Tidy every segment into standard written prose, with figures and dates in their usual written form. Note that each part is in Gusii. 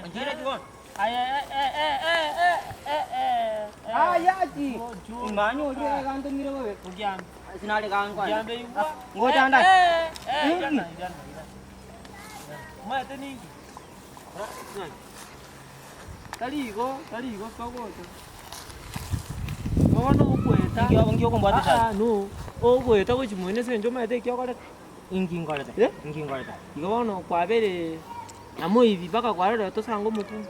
Onchire bono. Aya chi. Manyorire egantomire bobe. Sinare gankwana. Ngocha nda. Omanyete ninki? Tari igo, tari igo togocha. Bono ogoeta. Inki okombwata Ah, ah, no. Ogoeta gochia moino ase eng'encho omanyete eki okorete. Inki nkorete? Eh? Inki nkorete? Igo bono kwabeire namoibi mpaka kwarorire tosange omokungu.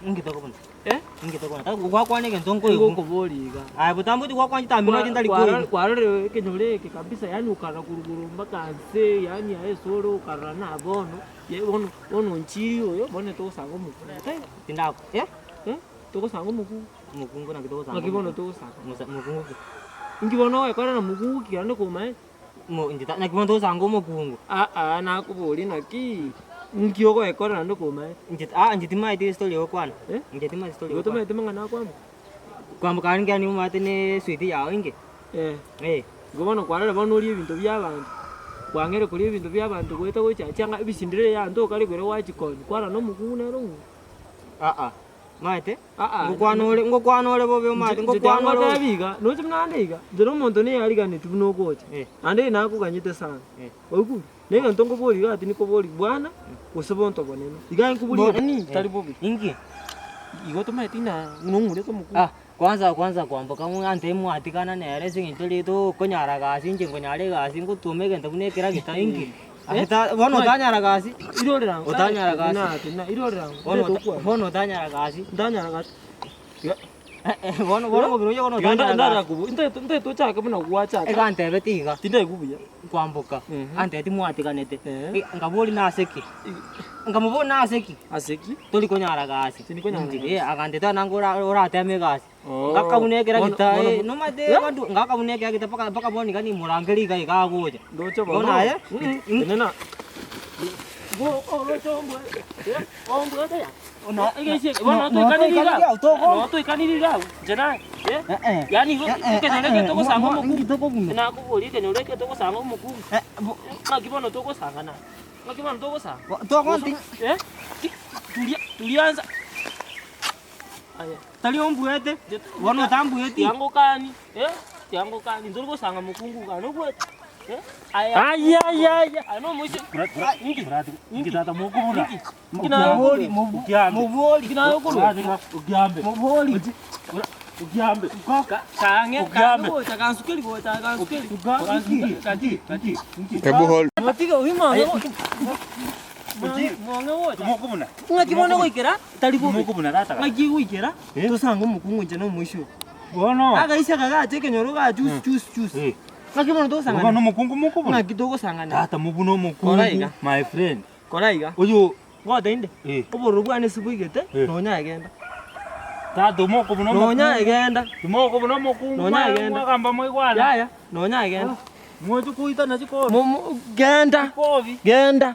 Inki tokobuna? Eh? Inki tokobuna? Tari gwakwana egento Nigo nkoigwa. okoboria iga. Aye botambe oti gwakwana chitambe nochi ntari koigwa. Kwarorire ekenyoro eke kabisa yaani okarora korwa igoro mpaka nse yaani aye ase ore okarora na bono, ye bono bono nchiri oyo bono togosanga omokungu taibo? Tindakwa. Eh? Eh? Togosanga omokungu. Omokungu naki togosanga Naki bono togosanga? Mosa mokungu ki? Inki bono ogoekorera mokungu ki naende komaete? Mo inche ta naki bono togosanga omokungu. Aa nakoboria naki, inki ogoekorera naende komaete? Inche aa inche timaeti estory ogokwana. Eh? Inche timaeti story Igo ogokwana. tomaete mang'ana akwamboka? Kwamboka aria nkiani omanyete ne eswiti yao inche. Eh. Eh. Igo bono kwarora bono orie ebinto bia abanto, kwang'eire koria ebinto bia abanto goeta gocha chianga ebisindire ya abanto okare koira gwachikonya, kwarora na omokungu nere omong'ina. Aa, omanyete, Aa, ngokwana ore ngokwana ore bobe omanyete ngokwana ore bobe. Ntebi iga, noche buna ande iga, inche na omonto neyariganeti buna ogocha, Eh. naende nakoganyete sana, Eh. oigure? Na egento nkoboria iga tindikoboria bwana, gose bonto bonene, iga nkoboria Bo- nini tari bobe. Inki? Igo tomaeti ng'a nong'urete omokungu. Ah, kwanza kwanza kwamboka ng'a ante mwatigana nere ase eng'encho rieta okonyara gasi inche nkonyara egasi ngotwoma egento buna ekeragita inki? Eh? Ata bono otanyara gasi, Irorera ango, Otanyara gasi. Tena, tena, irorera ango, bono tete ota okwana. bono otanyara gasi, Ntanyara gasi. Iga. bono bono omobere oye bono Iga otanyara gasi. ndara kobu, ntaete ntaete ochake buna gwachaka. Iga antebeti iga, Tindaigwa buya. kwamboka, Mhm. antebeti mwatiganete, Eh. nkaboria nase ki? Nkamoboria nase ki? Ase ki? Tori konyara gasi. Tindi konyara Inche, gasi. eh, aganteta nanga ora orateme egasi. Oo. Ngakabuna ekera Bono- gita bono- eh, nomanyete Eh? abanto ngakabuna ekera gita mpaka mpaka bono iga nimorangeri iga iga agocha. Ndoche bono. Bono aye, Mm, mm. tenena. Bo- oroche ombwe- eh, ombwete ya. No- Egesi- no- bono no- toikaniri iga. toikaniri togo- No toikaniri iga abwo, inche naye, eh. Eh, eh. Yaani igo Eh, eh, ekenyoro eh, eke eh, togosanga mo- mo- omokungu. inki tokobuna? Nakoboria ekenyoro eke togosanga omokungu. Eh, bo- Ng'aki bono togosanga naye? Ng'aki bono togosanga? bo- togonti Eh? Turia turia ansa. Aye. tari ombuete, bono otambueti. Tiangokani, eh? Tiangokani, ntori gosanga mokungu iga nobwate? Eh? Aye. Ayayaya. Aye nomoise. Inki? Inki tata mokobuna? Inki naye Mobori, okorwa? mobori, Inki naye okorwa? Okiambe. mobori. Okiambe. Kang'e, Okiambe. kang'e gocha, kansukeri gocha, kansukeri. Inki? Inki? Inki? Hebu hold. Motige oyio mong'e gocha. Mong'e gocha. Mokobuna. Ng'aki bono goikera, tari bobe. Mokobuna tata. Ng'aki goikera, Eh? tosange omokungu inche na omoisio. Bono. Agaisia kagacha ekenyoro ga juice juice juice. Eh. Ng'aki bono Bono togosangana. omokungu mokobuna. Ng'aki togosangana. Tata mobuna Kora iga. omokungu. My friend. Kora iga. Oyo Ngote inde. Eh. Obororo bwane ase boigete, Eh. nonya egenda. Tata omokobuna omokungu. Nonya egenda. Timokobuna omokungu. Nonya agenda. Mwagamba mwaigwana. Yaya, nonya egenda. Mwoche koitana chikobi. Momo genda. Chikobi. Genda.